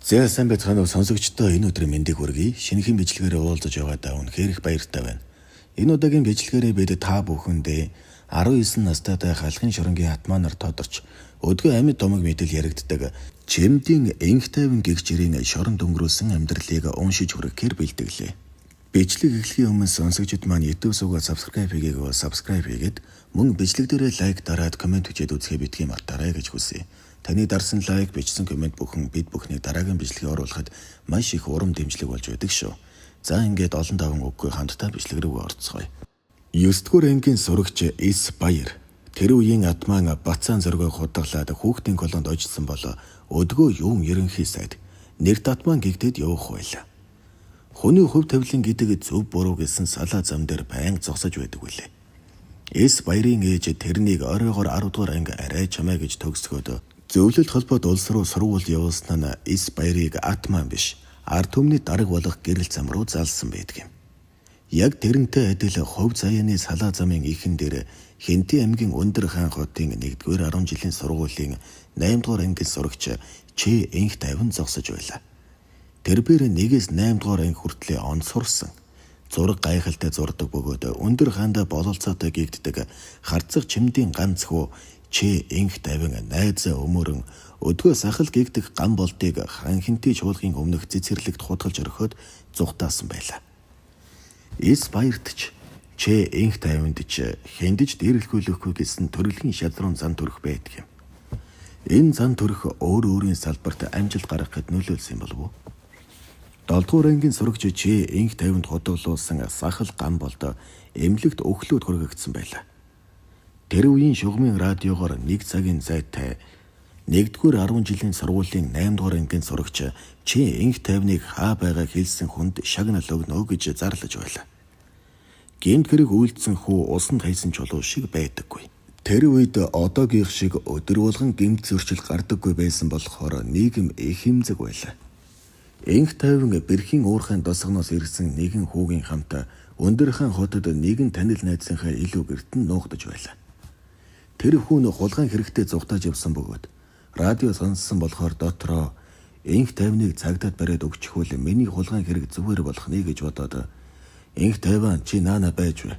За сайн байцгаана уу сонсогчдоо, энэ өдрийн мэндийг хүргэе. Шинэхэн бичлэгээр уулзаж байгаадаа үнэхээр их баяртай байна. Энэ удаагийн бичлэгээрээ бид та бүхэндээ 19 настай халахын шоронгийн атмаанаар тодорч өдгөө амьд домог мэдэл яригддаг Чимдийн энх тайван гэгчрийн шоронд өнгөрүүлсэн амьдралыг уншиж хүргэхээр бэлтгэлээ. Бичлэг эхлэхийн өмнө сонсогчид маань YouTube сувгаа subscribe хийгээгүй бол subscribe хийгээд, мөн бичлэг дээрээ like дараад, comment бичээд үзэхээ битгий мартаарай гэж хүсье. Таны дарсан like, бичсэн comment бүхэн бид бүхний дараагийн бичлэгээ оруулахад маш их урам дэмжлэг болж байдаг шүү. За, ингээд олон даван үггүй, хамтдаа бичлэг рүү орцгоё. 9 дугаар ангийн сурагч Эс Баяр тэр үеийн атман Бацаан зөргөө худгалаад хүүхдийн колонд очсон бол өдгөө юун ерөнхий сайд нэрт атман гэгдээд явах байлаа. Хүний хувь тавилан гэдэг зөв буруу гэсэн салаа зам дээр байнга зогсож байдаг билээ. Эс Баярын ээж тэрнийг оройгоор 10 дугаар анги арай чамаа гэж төгсгөөд зөвлөлт холбоот улс руу сургууль явуулсан нь Эс Баярыг атман биш, ард түмний дарга болох гэрэл зам руу залсан байдаг юм. Яг тэрнтэй адил хувь заяаны салаа замын ихэн дээр Хэнтийн аймгийн Өндөр хаан хотын 1-р 10 жилийн сургуулийн 8 дугаар ангийн сурагч Ч энх тайван зогсож байлаа. Тэрбээр 1-ээс 8 дугаар анги хүртлээ он сурсан. Зураг гайхалтай зурдаг бөгөөд өндөр хаандаа бололцоотой гэгддэг харцах чимдийн ганц хүү Ч энх тайван найзаа өмөрөн өдгөө сахал гэгдэх гам болдыг хан хинтий чуулгын өмнөх цэцэрлэгт худгалж орхиод зугатаасан байлаа. Эс баярт ч, Ч энх тайванд ч хэндэж дээрлэхгүйлэхгүй гэсэн төрөлхийн шадрун зан төрх байдаг юм. Энэ зан төрх өөр өөрийн салбарт амжилт гаргахад нөлөөлсөн болов уу? 7 дугаар ангийн сурагч Ч энх тайванд худгалуулсан сахал гам болд эмнэлэгт өхлөөд хүргэгдсэн байлаа. Тэр үеийн шугамын радиогоор нэг цагийн зайтай 1-р 10 жилийн сургуулийн 8 дугаар ангийн сурагч Ч энх тайвныг хаа байгааг хэлсэн хүнд шагнал өгнө гэж зарлаж байлаа. Гэмт хэрэг үйлдсэн хүү усанд хаясан чулуу шиг байдаггүй. Тэр үед одоогийнх шиг өдөр болгон гэмт зөрчил гардаггүй байсан болохоор нийгэм их хэмзэг байлаа. Энх тайван бэрхийн уурхайн досгоноос ирсэн нэгэн хүүгийн хамт Өндөрхөн хотод нэгэн танил найзынхаа илүү гэртэн нуугдаж байлаа. Тэр хүн хулгайн хэрэгтэй зугатааж явсан бөгөөд радио сонссон болохоор дотроо энх тайвныг цагдаад бариад өгчихвөл миний хулгайн хэрэг зүгээр болох нэ гэж бодоод, "Энх тайван, чи наана байж бай.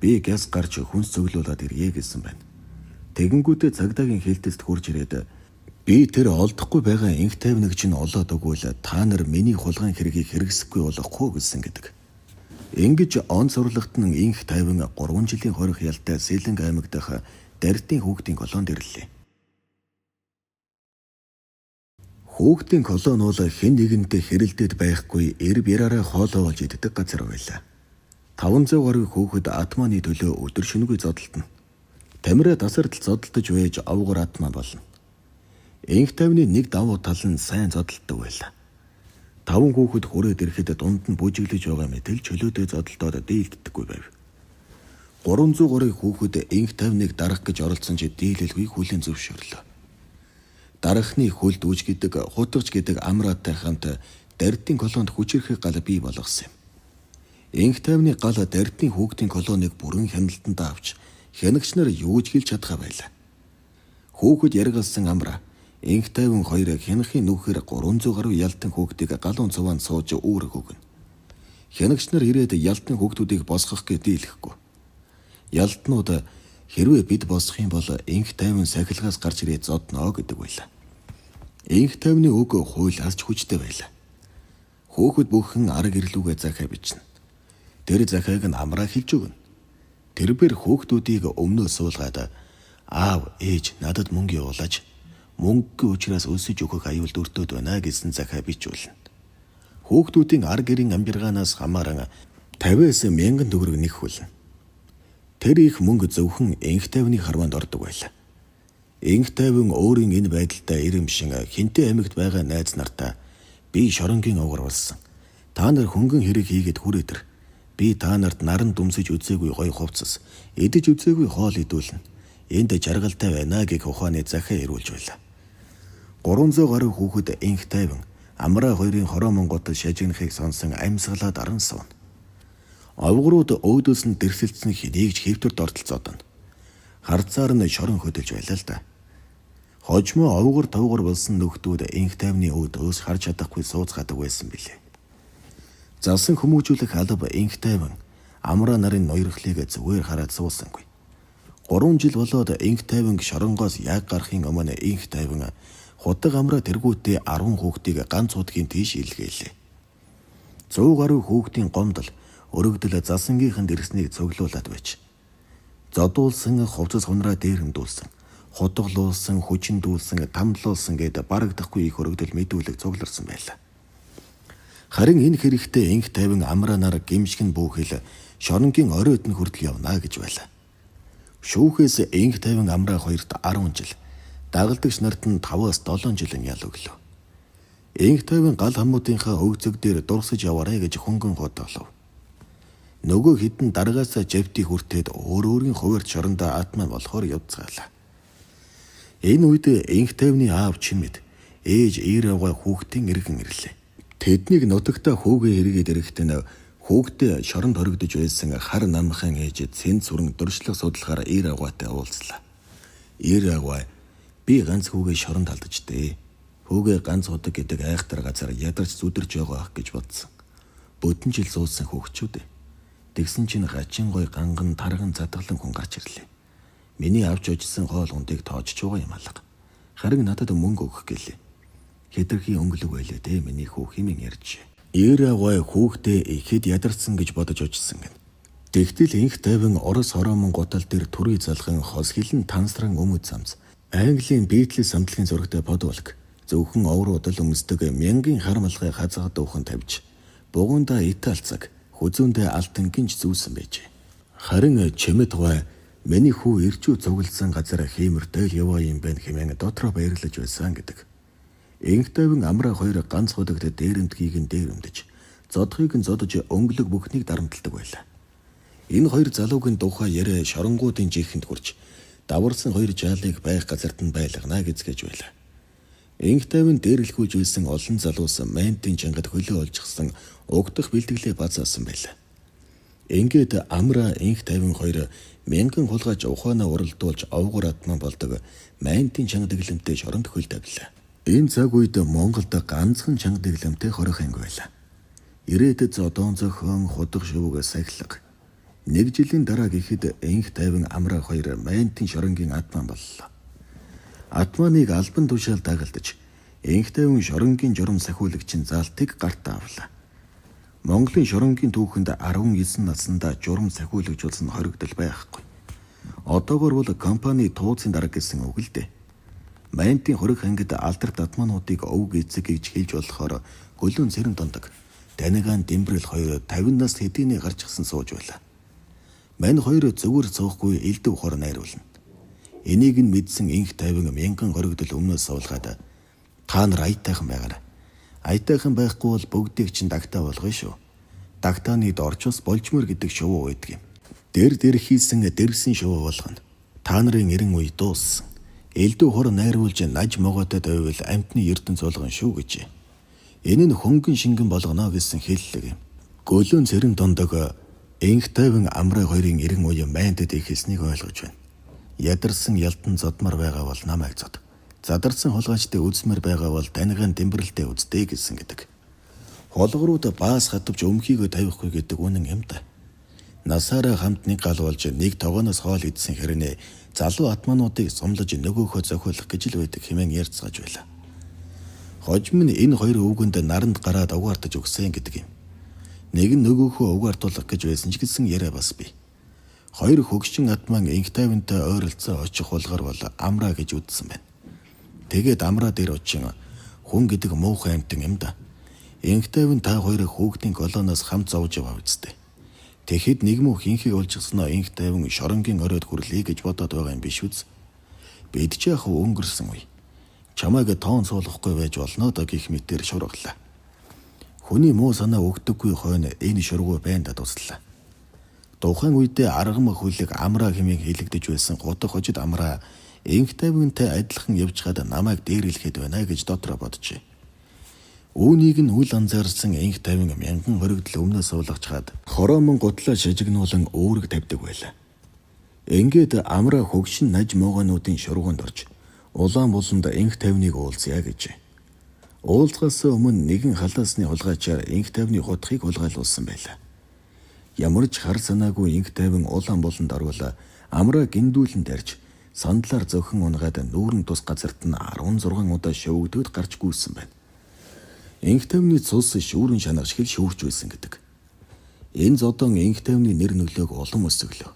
Би гяс гарч хүнс цуглуулад ирье" гэсэн байна. Тэгэнгүүтээ цагдаагийн хэлтэст хурж ирээд, "Би тэр олдохгүй байгаа энх тайвныг чинь олоод өгвөл та нар миний хулгайн хэргийг хэрэгсэхгүй болохгүй" гэсэн гэдэг. Ингэж он сурлагт нь энх тайван 3 жилийн хорих ялтай Сэлэнг аймаг дахь Дэртийн хүүхдийн колонд ирлээ. Хүүхдийн колони бол хэн нэгэнтэй хэрэлдээд байхгүй эр бяраараа хоолоо болж иддэг газар байлаа. 500 гаруй хүүхэд атманы төлөө өдөр шөнөгүй зодолдоно. Тамираа тасардал зодолдож байж овгор атман болно. Энх тайвны нэг давуу тал нь сайн зодолддог байлаа. Таван хүүхэд хүрээд ирэхэд дунд нь бүжиглэж байгаа мэтэл чөлөөтэй зодолдоод дийлддэггүй байв. 300 гаруй хүүхэд энх тайвныг дарах гэж оролдсон ч дийлэлгүй хүлээн зөвшөөрлөө. Дарахны хөл дүүж гэдэг, хутгач гэдэг амраатай хамт Дэрдийн колонд хүчирхэг гал бий болгосон юм. Энх тайвны гал Дэрдийн хүүхдийн колоныг бүрэн хяналтанд авч хянагч нар юу ч хэлж чадхаа байлаа. Хүүхэд яргалсан амраа, энх тайван хоёрыг хянахын нүхээр 300 гаруй ялтан хүүхдийг галуун цуваанд сууж үүрэг өгнө. Хянагч нар ирээд ялтан хүүхдүүдийг босгох гэж дийлэхгүй. Ялтнууд хэрвээ бид босох юм бол энх тайван сахилгаас гарч ирээд зодноо гэдэг байлаа. Энх тайвны үг хуулиас ч хүчтэй байлаа. Хүүхэд бүхэн арга гэрлүүгээ захиа бичнэ. Тэр захиаг нь амраа хэлж өгнө. Тэрбэр хүүхдүүдийг өмнөө суулгаад, "Аав, ээж, надад мөнгө явуулаач. Мөнгөгүй учраас өлсөж өгөх аюул өртөөд байна" гэсэн захиа бичүүлнэ. Хүүхдүүдийн ар гэрийн амжиргаанаас хамааран 50-аас 1000 төгрөг нэх хүлнэ. Тэр их мөнгө зөвхөн энх тайвны харваанд ордог байлаа. Энх тайван өөрийн энэ байдалтай ирэмшин Хинтээ аймагт байгаа найз нартаа, "Би шоронгийн овгор болсон. Та нар хөнгөн хэрэг хийгээд хүрээд ир. Би та нарт наран дүмсэж үзээгүй гоё хувцас, идэж үзээгүй хоол идүүлнэ. Энд жаргалтай байна" гэх ухааны захиа ирүүлж байлаа. 300 гаруй хүүхэд энх тайван амраа хоёрын хороо монготод шажигнахыг сонсон амьсгалаа даран сууна. Овгорууд өөдөөс нь дэрсэлдсэн хэнийг ч хэвтэр дордолцоодно. Харцаар нь шорон хөдөлж байлаа л да. Хожмоо овгор товгор болсон нөхдүүд инх тайвны өөдөөс харж чадахгүй сууцгаадаг байсан билээ. Залсан хүмүүжүүлэх алба инх тайван амраа нарын ноёрхлыг зүгээр хараад суусангүй. 3 жил болоод инх тайван шоронгоос яг гарахын өмнө инх тайван худаг амраа тэргүүтээ 10 хүүхдийг ганц удгийн тийш илгээлээ. 100 гаруй хүүхдийн гомдол өргөдөл залсангийнхэнд ирснийг цуглуулад байж. Зодуулсан хувцас хунраа дээрэмдүүлсэн, худгалуулсан, хүчиндүүлсэн, тамлуулсан гэд барагдахгүй их өргөдөл мэдүүлэг цугларсан байлаа. Харин энэ хэрэгтээ инх тайван амраанаар гимшгэн бүүхэл шоронгийн орой өдөн хүртэл явна гэж байлаа. Шүүхээс инх тайван амраа хоёрт 10 жил, дагалдагч нарт нь 5-аас 7 жилийн ял өглөө. Инх тайван гал хамуудынхаа өг зөг дээр дурсаж яваарэ гэж хөнгөн худгалав. Нөгөө хідэн даргаасаа жавтыг хүртээд өөр өөрийн хуваарь шорондоо атман болохоор явцгаалаа. Энэ үед инх тайвны аав Чимэд ээж Ир авгаа хүүхдийн иргэн ирлээ. Тэднийг нутагтаа хүүгээ эргээд ирэхдээ нь хүүхдээ шоронд хоригдож байсан хар намхан ээж цэн сүрэн дуршлаг судлахаар Ир авгаатай уулзлаа. Ир авгаа би ганц хүүгээ шоронд алдажтэй. Хүүгээ ганц удаг гэдэг айхтар газар ядарч зүдэрч байгаа ах гэж бодсон. Бодон жил суусан хүүхчүүд. Тэгсэн чинь хачин гой ганган тарган задгалан хүн гарч ирлээ. Миний авч очсон хоол ундыг тоожж байгаа юм алга. Харин надад мөнгө өгөх гэлээ. Хэтэрхий өнгөлөг байлээ дээ миний хүү хэмээн ярьж. Ир аваа хүүхдээ ихэд ядарсан гэж бодож очсон гин. Тэгтэл инх тайван Орос хороомон гутал дээр төрий залган хос хилэн тансран өмөд самс. Английн Битлз самтлагийн зурагтай подволк зөвхөн овруудал өмсдөг мянган хар малгай хазгаа дуухан тавьж бугундаа италцаг хүзүүндээ алтан гинж зүүсэн байжээ. Харин Чимэд гой миний хүү ирчүү цуглдсан газар хиймэртэй л яваа юм байна хэмээн дотроо баярлаж байсан гэдэг. Инх тайван амраа хоёр ганц худагт дээрэмдгийг нь дээрэмдэж, зодхыг нь зодож өнгөлөг бүхнийг дарамталдаг байлаа. Энэ хоёр залуугийн тухай яриа шоронгуудын жихэнд хүрч даварсан хоёр жаалыг байх газарт нь байлгана гэзгэж байлаа. Инх тайван дээрлэхүүж байсан олон залуус мантын чангад хөлөө олжчихсан угтах бэлтгэлээ базаасан байлаа. Ингээд амраа инх тайван хоёр мянган хулгайч ухаанаа уралдуулж овгор атман болдог мантын чанга дэглэмтэй шоронд хөл тавилаа. Энэ цаг үед Монголд ганцхан чанга дэглэмтэй хорих анги байлаа. Ирээдэд зодоон зохион худаг шувууг сахилга. Нэг жилийн дараа гэхэд инх тайван амраа хоёр мантын шоронгийн атман боллоо. Атманыг албан тушаал дагалдаж инх тайван шоронгийн журам сахиулагчийн заалтыг гартаа авлаа. Монголын шоронгийн түүхэнд 19 наснда журам сахиулагч болсон хоригдол байхгүй. Одоогор бол компани тууцын дарга гэсэн үг л дээ. Мантын хориг ангид алдарт атмануудыг овг эцэг гэж хэлж болохоор гөлөөн цэрэн дондог. Данигаан Дэмбрэл хоёр 50 нас хэдийнэ гарчихсан сууж байлаа. Мань хоёр зөвөр цуухгүй элдв хор найруулна. Энийг нь мэдсэн инх тайван мянган хоригдол өмнөөс суулгаад та нар аятайхан байгаарай. Аятайхан байхгүй бол бүгдийг чинь дагтаа болгоё шүү. Дагтааны дорчос болжмор гэдэг шувуу байдаг юм. Дэр дэр хийсэн дэрсэн шувуу болгоно. Та нарын эрен үе дууссан. Элдв хор найруулж наж могоотой байвал амьтны ертөнц болгон шүү гэж. Энэ нь хөнгөн шингэн болгоно гэсэн хэллэг юм. Гөлөөн цэрэн дондог инх тайван амраа хоёрын эрен үе майндад эхэлснийг ойлгож байна. Ядарсан ялтан зодмор байгаа бол намайг зод. Задарсан хулгайчдыг үзмээр байгаа бол таниган дэмбэрэлтэй үздэй гэсэн гэдэг. Хулгрууд баас хатвч өмхийгөө тавихгүй гэдэг үнэн юм да. Насаараа хамт нэг гал болж нэг тогооноос хоол идсэн хэрнээ залуу атмануудыг сумлаж нөгөөхөө зохиолох гэж л байдаг хэмээн ярьцгааж байлаа. Хожим нь энэ хоёр өвгөнд наранд гараад угаартаж өгсөн гэдэг юм. Нэг нь нөгөөхөө угаартуулах гэж байсан ч гэсэн яриа бас бий. Хоёр хөгшин атман инх тайвантай ойролцоо очих хулгар бол амраа гэж үзсэн байна. Тэгээд амраа дээр очин хүн гэдэг муухай амьтан юм да. Инх тайван та хоёрыг хүүхдийн колоноос хамт зовж яваа үсттэй. Тэгэхэд нэг муу хинхийг олжчихсноо инх тайван шоронгийн оройд хүрлээ гэж бодоод байгаа юм биш үз. Бид ч яах вэ өнгөрсөн үе. Чамайг тоон суулгахгүй байж болно доо гих мэтээр шургалаа. Хүний муу санаа өгдөггүй хойно энэ шургуу байнда туслаа. Тухайн үедээ аргам хөлөг амраа хэмээн хэлэгдэж байсан гутах хожид амраа инх тайвантай адилхан явж хад намайг дээрлэхэд байна гэж дотроо боджээ. Үүнийг нь үл анзаарсан инх тайван мянган хоригдол өмнөөс суулгачхаад хороомон гутлаа шажигнуулан үүрэг тавьдаг байлаа. Ингээд амраа хөгшин наж могоонуудын шургуунд орж Улаан буланд инх тайвныг уулзъя гэжээ. Уулзахаас өмнө нэгэн халаасны хулгайчаар инх тайвны хутгийг хулгайлуулсан байлаа. Ямар ч хар санаагүй инх тайван улаан буланд орвол амраа гиндүүлэн тарьж сандлаар зөхөн унгаад нүүрэн тус газарт нь 16 удаа шөвгдөд гарч гүйсэн байна. Инх тайвны цус шүүрэн шанах шиг л шүүрч байсан гэдэг. Энэ зодон инх тайвны нэр нөлөөг улам өсөглөө.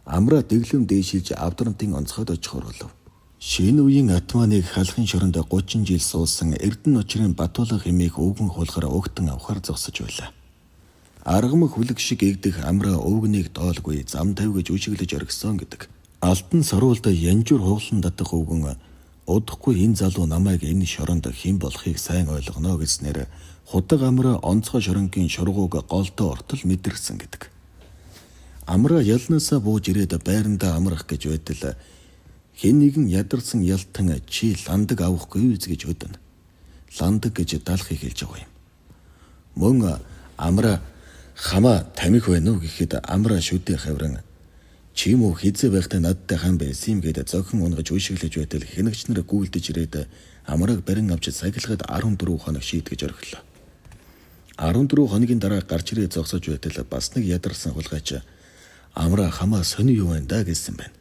Амраа дэглэм дээшилж авдрантын онцгойд очихор болов. Шинэ үеийн атманыг халахын шоронд 30 жил суусан Эрдэнэ очрын Батулга хэмээх өвгөн хулгар угтан авахар зогсож байлаа. Аргамах хүлэг шиг эгдэх амраа өвгнийг доолгүй зам тавь гэж үжиглэж оргисон гэдэг. Алтан саруулд янжуур хуглан татах өвгөн удахгүй энэ залуу намайг энэ шоронд хэн болохыг сайн ойлгоно гэснээр худаг амраа онцгой шоронгийн шургууг голдоо ортол мэдэрсэн гэдэг. Амраа ялнаасаа бууж ирээд байрандаа амрах гэж байтал хэн нэгэн ядарсан ялтан чи ландаг авахгүй үз гэж өдөн. Ландаг гэж далахыг хэлж байгаа юм. Мөн амраа хамаа тамхи байна уу гэхэд амраа шүдээ хавран чи юм уу хизээ байхдаа надтай хам байсан юм гээд зохин унгаж үйшиглэж байтал хянагч нар гүйлдэж ирээд амрааг барин авч сахилгад 14 хоног шийтгэж орхилоо. 14 хоногийн дараа гарч ирээ зогсож байтал бас нэг ядарсан хулгайч амраа хамаа сони юу байна да гэсэн байна.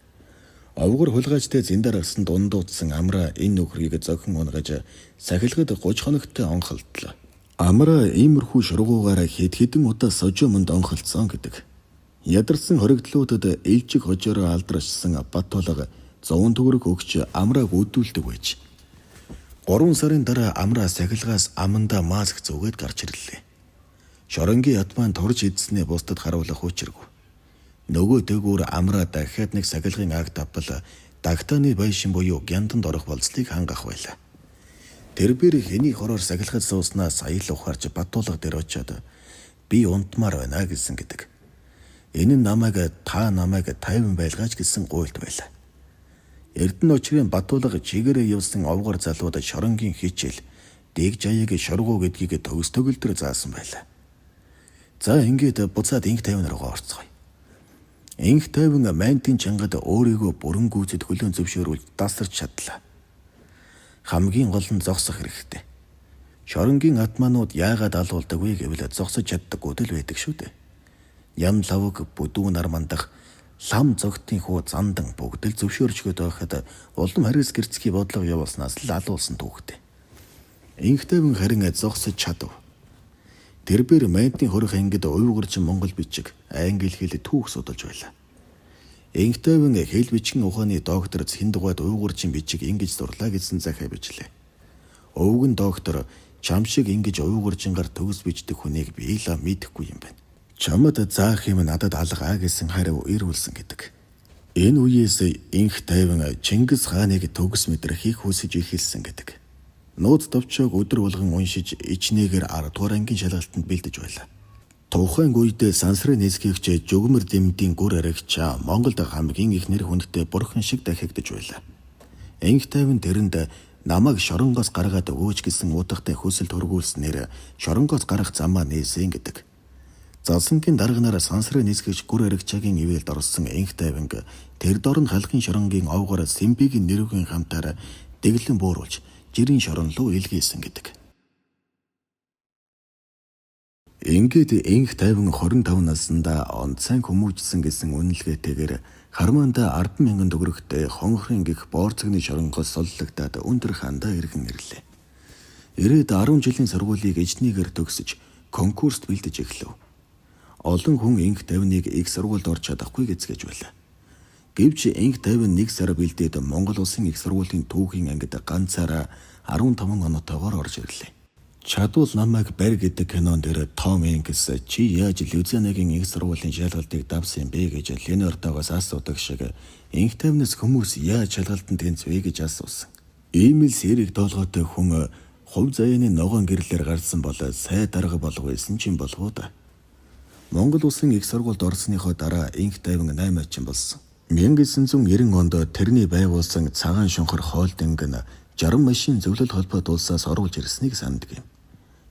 Овгор хулгайчтай зэндар гарсан дундууцсан амраа энэ нөхрийг зохин унгаж сахилгад 30 хоногтой онхолдлоо. Амраа иймэрхүү шургуугаараа хэд хэдэн удаа сожомонд онхолцсон гэдэг. Ядарсан хоригдлуудад элжиг хожоороо алдрашсан Батулга 100 төгрөг өгч амрааг өдүүлдэг байж. 3 сарын дараа амраа сахилгаас амандаа маск зүүгээд гарч ирлээ. Шоронгийн атман турж идснээ бусдад харуулах учиргүй. Нөгөө дээгүүр амраа дахиад нэг сахилгын акт авбал дагтааны байшин буюу гянданд орох болцлыг хангах байлаа. Тэр бэр хэний хороор сахилгад сууснаа сая л ухаарч Батулга дээр очиод би унтмаар байна гэсэн гэдэг. Энэ нь намайг та намайг тайван байлгаач гэсэн гуйлт байлаа. Эрдэнэ очрын Батулга чигээрээ явсан овгор залууд шоронгийн хичээл дэг жаяг шоргуу гэдгийг төгс төгөлдөр заасан байлаа. За ингээд буцаад инх тайван руугаа орцгоё. Инх тайван мантын чангад өөрийгөө бүрэн гүйцэд хөлөөн зөвшөөрүүлж дасарч чадлаа. Хамгийн гол нь зогсох хэрэгтэй. Шоронгийн атманууд яагаад алуулдаг вэ гэвэл зогсож чаддаггүй л байдаг шүү дээ. Ям лавг бүдүүн нар мандах лам зогтын хүү зандан бүгд л зөвшөөрчгöd байхад улам харис гэрцгий бодлого явуулснаас л алуулсан түүхтэй. Инх тайван харин зогсож чадав. Тэр бэр мантын хорих ангид уйвгарч монгол бичиг, англи хэл түүх судалж байлаа. Инх тайван хэл бичгийн ухааны доктор Цэндугайд уйгурчин бичиг ингэж сурлаа гэсэн захиа бичлээ. Өвгөн доктор чам шиг ингэж уйгурчингаар төгс бичдэг хүнийг би л мэдэхгүй юм байна. Чамд заах юм надад алга гэсэн хариу ирүүлсэн гэдэг. Энэ үеэс инх тайван Чингис хааныг төгс мэдрэхийг хүсэж эхэлсэн гэдэг. Нууц товчоог өдөр болгон уншиж ичнээгээр 10 дугаар ангийн шалгалтанд бэлдэж байлаа. Тухайн үед сансрын нисгэгч Жүгмэр дэмдийн гүр аригч Монголд хамгийн их нэр хүндтэй бурхан шиг дахигдаж байлаа. Инх тайван тэрэнд намайг шоронгоос гаргаад өгөөч гэсэн утгатай хүсэл төргүүлснээр шоронгоос гарах замаа нээсэн гэдэг. Засангийн дарганаар сансрын нисгэгч гүр аригчаагийн ивэлд орсон инх тайванг тэр дор нь халахын шоронгийн овгоор Сэмбигийн нэрвгийн хамтаар дэглэн бууруулж жирийн шорон руу илгээсэн гэдэг. Ингээд инх тайван 25 наснда онцайн хүмүүжсэн гэсэн үнэлгээтэйгээр хармаанда 10,000 төгрөгтэй хонхрын гих боорцогны шоронгоос соллогдоод өндөр хандаа иргэн ирлээ. Ирээд 10 жилийн сургуулийг эжнийгээр төгсөж конкурст бэлдэж эхлэв. Олон хүн инх тайвныг их сургуульд орж чадахгүй гэцгээж байлаа. Гэвч инх тайван 1 сар бэлдээд Монгол улсын их сургуулийн түүхийн ангид ганцаараа 15 оноотойгоор орж ирлээ. Чадвал намайг барь гэдэг кинон дээр Том Хэнкс чи яаж Луизианагийн их сургуулийн шалгалтыг давсан юм бэ гэж Ленардогоос асуудаг шиг инх тайвнаас хүмүүс яаж шалгалтанд тэнцвэ гэж асуусан. Ийм л сэрэг толгойтой хүн хувь заяаны ногоон гэрлээр гарсан бол сай дарга болов байсан ч юм болов уу да. Монгол улсын их сургуульд орсныхоо дараа инх тайван 8 ачин болсон. 1990 онд тэрний байгуулсан цагаан шонхор хоолдинг нь 60 машин зөвлөл холбоот улсаас оруулж ирснийг санадаг юм.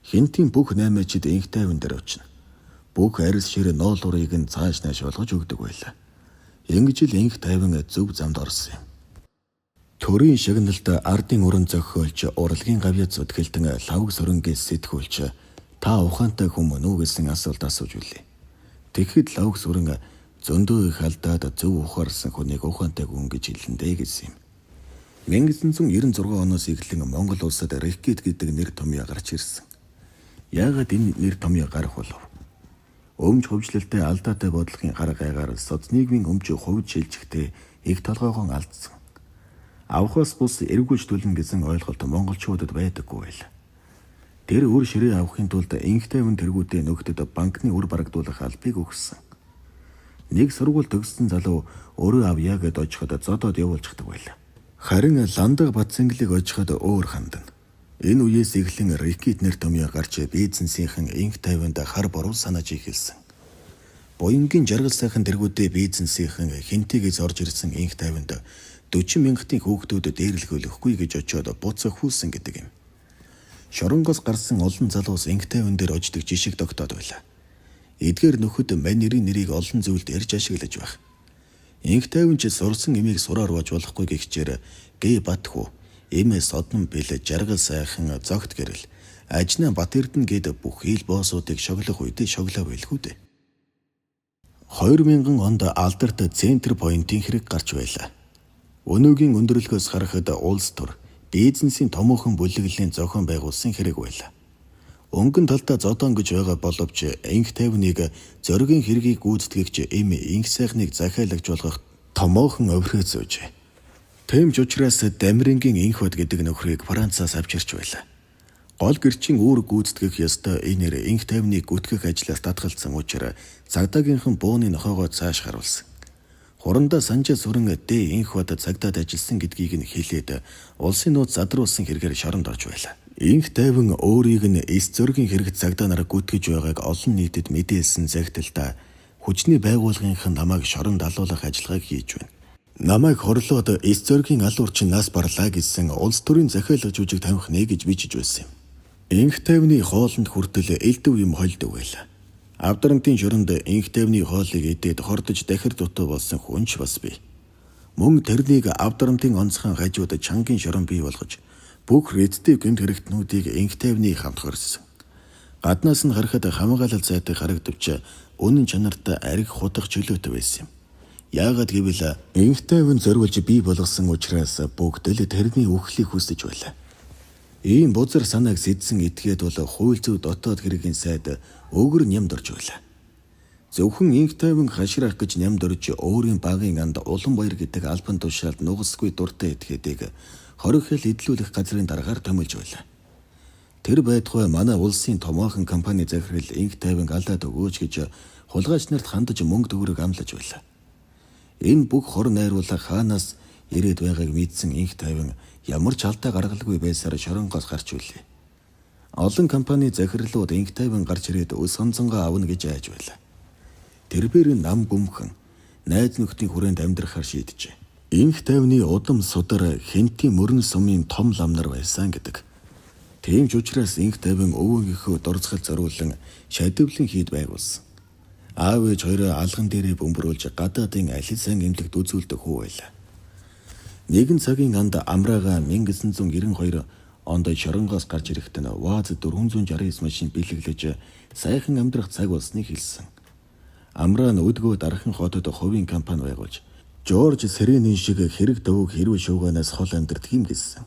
Хинтийн бүх наймаачид инх тайван дээр очино. Бүх арьс шир ноолуурыг нь цааш нааш болгож өгдөг байлаа. Ингэж л инх тайван зөв замд орсон юм. Төрийн шагналд ардын уран зохиолч урлагийн гавьяат зүтгэлтэн Лхавг Сүрэнгээс сэтгүүлч та ухаантай хүн мөн үү гэсэн асуулт асууж билээ. Тэгэхэд Лхавг Сүрэн зөндөө их алдаад зөв ухаарсан хүнийг ухаантай хүн гэж хэлнэ дээ гэсэн юм. 1996 оноос эхлэн Монгол улсад рэкет гэдэг нэр томьёо гарч ирсэн. Яагаад энэ нэр томьёо гарах болов? Өмч хувьчлалтай алдаатай бодлогын хар гайгаар соцнийгмийн өмч хувьд шилжихдээ их толгойгон алдсан. Авахаас бус эргүүлж төлнө гэсэн ойлголт монголчуудад байдаггүй байлаа. Тэр үр ширээ авахын тулд инх тайван тэргүүдээ нөхдөд банкны үр барагдуулах албыг өгсөн. Нэг сургууль төгссөн залуу өөрөө авъя гэд очиход зодоод явуулчихдаг байлаа. Харин Ландаг Батцэнгэлийг очиход өөр хандана. Энэ үеэс эхлэн рэкет нэр томьёо гарч бизнесийнхэн инх тайванд хар буруу санааж эхэлсэн. Буянгийн жаргал сайхан тэргүүдээ бизнесийнхэн хинтигээс орж ирсэн инх тайванд 40 мянгатын хүүхдүүд дээрлэхүүлэхгүй гэж очиод буц өхүүлсэн гэдэг юм. Шоронгоос гарсан олон залуус инх тайван дээр очдог жишг тогтоод байлаа. Эдгээр нөхөд мань нэрийн нэрийг олон зүйлд эрж ашиглаж байх. Инх тайван ч сурсан эмийг сураар бож болохгүй гихчээр Г Батхүү, Эм Содон бэл жаргал сайхан зогт гэрэл Ажнаа Бат Эрдэнэ гээд бүх хил боосуудыг шоглох үедээ шоглоо байлгүй дээ. 2000 онд алдарт Центр Пойнтын хэрэг гарч байлаа. Өнөөгийн өндөрлөгөөс харахад улс төр бизнесийн томоохон бүлэглэлийн зохион байгуулсан хэрэг байлаа. Өнгөн талдаа зодоон гэж байгаа боловч инх тайвныг зоригийн хэргийг гүйцэтгэгч эм инх сайхныг захиалагч болгох томоохон оврхой зөөжээ. Тийм ч учраас Дамирингийн инх бод гэдэг нөхрийг Францаас авчирч байлаа. Гол гэрчийн үүрэг гүйцэтгэх ёстой энэ нэр инх тайвныг гүтгэх ажлаас татгалцсан учраас цагдаагийнхан бууны нохоогоо цааш харуулсан. Хурандаа Санжаа Сүрэн Д инх бод цагдаад ажилласан гэдгийг нь хэлээд улсын нууц задруулсан хэрэгээр шоронд орж байлаа. Инх тайван өөрийг нь эс зоригийн хэрэгт цагдаа нараа гүтгэж байгааг олон нийтэд мэдээлсэн захидалдаа хүчний байгууллагынхан намайг шоронд алуулах ажиллагааг хийж байна. Намайг хорлоод эс зоригийн алуурчин нас барлаа гэсэн улс төрийн захиалга жүжиг тавих нэ гэж бичиж байсан юм. Инх тайвны хоолнд хүртэл элдв юм хольдог байлаа. Авдарамтын шоронд инх тайвны хоолыг идээд хордож дахир дутуу болсон хүн ч бас бий. Мөн тэрнийг авдарамтын онцгой хажууд чангийн шорон бий болгож бүх рэдтэй гэмт хэрэгтнүүдийг инх тайвны хамт хорьсон. Гаднаас нь харахад хамгаалал зайтай харагдавч үнэн чанартай ариг худах чөлөөтэй байсан юм. Яагаад гэвэл инх тайван зориулж бий болгосон учраас бүгд л тэрний үхлийг хүсэж байлаа. Ийм бузар санааг сэдсэн этгээд бол хууль зүйн дотоод хэргийн сайд өгөр нямд орж байлаа. Зөвхөн инх тайван хашрах гэж нямд орж өөрийн багын анд Улам баяр гэдэг албан тушаалд нугасгүй дуртай этгээдийг 20 хил эдлүүлэх газрын даргаар томилж байлаа. Тэр байтугай манай улсын томоохон компани захирал инх тайванг алаад өгөөч гэж хулгайч нарт хандаж мөнгө төгрөг амлаж байлаа. Энэ бүх хор найруулга хаанаас ирээд байгааг мэдсэн инх тайван ямар ч алдаа гаргалгүй байсаар шоронгоос гарч үлээ. Олон компани захирлууд инх тайван гарч ирээд өс онцонгоо авна гэж айж байлаа. Тэрбээр нам гүмхэн найз нөхдийн хүрээнд амьдрахаар шийджээ. Инх тайвны удам судар хэнтийн мөрөн сумын том ламнар байсан гэдэг. Тийм ч учраас инх тайван өвөөгийнхөө дурсгал зориулан шадивлын хийд байгуулсан. Аав ээж хоёроо алган дээрээ бөмбөрүүлж гадаадын аль сайн эмнэлэгт үзүүлдэг хүү байлаа. Нэгэн цагийн анд амраага 1992 онд шоронгоос гарч ирэхдээ нь ВАЗ 469 машин бэлэглэж сайхан амьдрах цаг болсныг хэлсэн. Амраа нь өдгөө дархан хотод хувийн компани байгуулж Жорж Сэренийн шиг хэрэг дөвөг хэрүүл шуугаанаас хол амьдардаг юм гэсэн.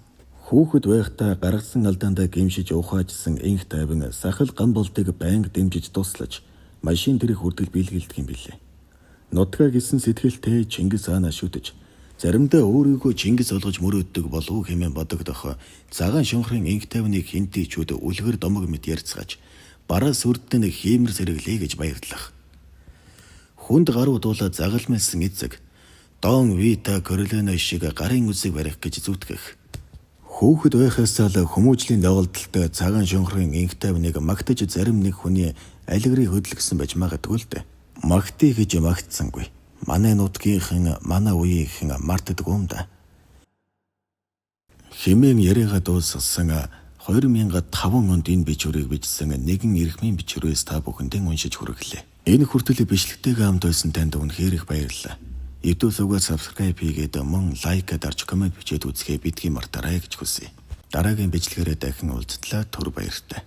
Хүүхэд байхдаа гаргасан алдаандаа гэмшиж ухаажсан инх тайван сахал гам болдыг байнга дэмжиж туслаж машин дэрэх хүртэл биелгэлдэг юм билээ. Нутгаа гэсэн сэтгэлтэй Чингис хаанаа шүтэж заримдаа өөрийгөө Чингис болгож мөрөөддөг болов уу хэмээн бодогдох цагаан шунхрын инх тайвныг хинтийчүүд үлгэр домог мэт ярьцгааж бараа сүрдэн хиймэр сэргэлээ гэж баярлах. Хүнд гаруй дуулаа загалмайлсан эцэг Дон Вита Корлеоне шиг гарын үсэг барих гэж зүтгэх. Хүүхэд байхаас л хүмүүжлийн доголдолтой цагаан шунхрын инх тайвныг магтаж зарим нэг хүний алигрыг хөдөлгсөн байж магадгүй л дээ. Магтъя гэж магтсангүй. Манай нутгийнхан, манай үеийнхэн мартдаггүй юм да. Хэмээн яриагаа дуусгасан 2005 онд энэ бичвэрийг бичсэн нэгэн эрхмийн бичвэрээс та бүхэндээ уншиж хүргэлээ. Энэ хүртэл бичлэгтэйгээ хамт байсан танд үнэхээр их баярлалаа. YouTube сувгаа subscribe хийгээд мөн like дарж comment бичээд үзэхээ битгий мартаарай гэж хүсье. Дараагийн бичлэгээрээ дахин уулзтлаа, түр баяртай.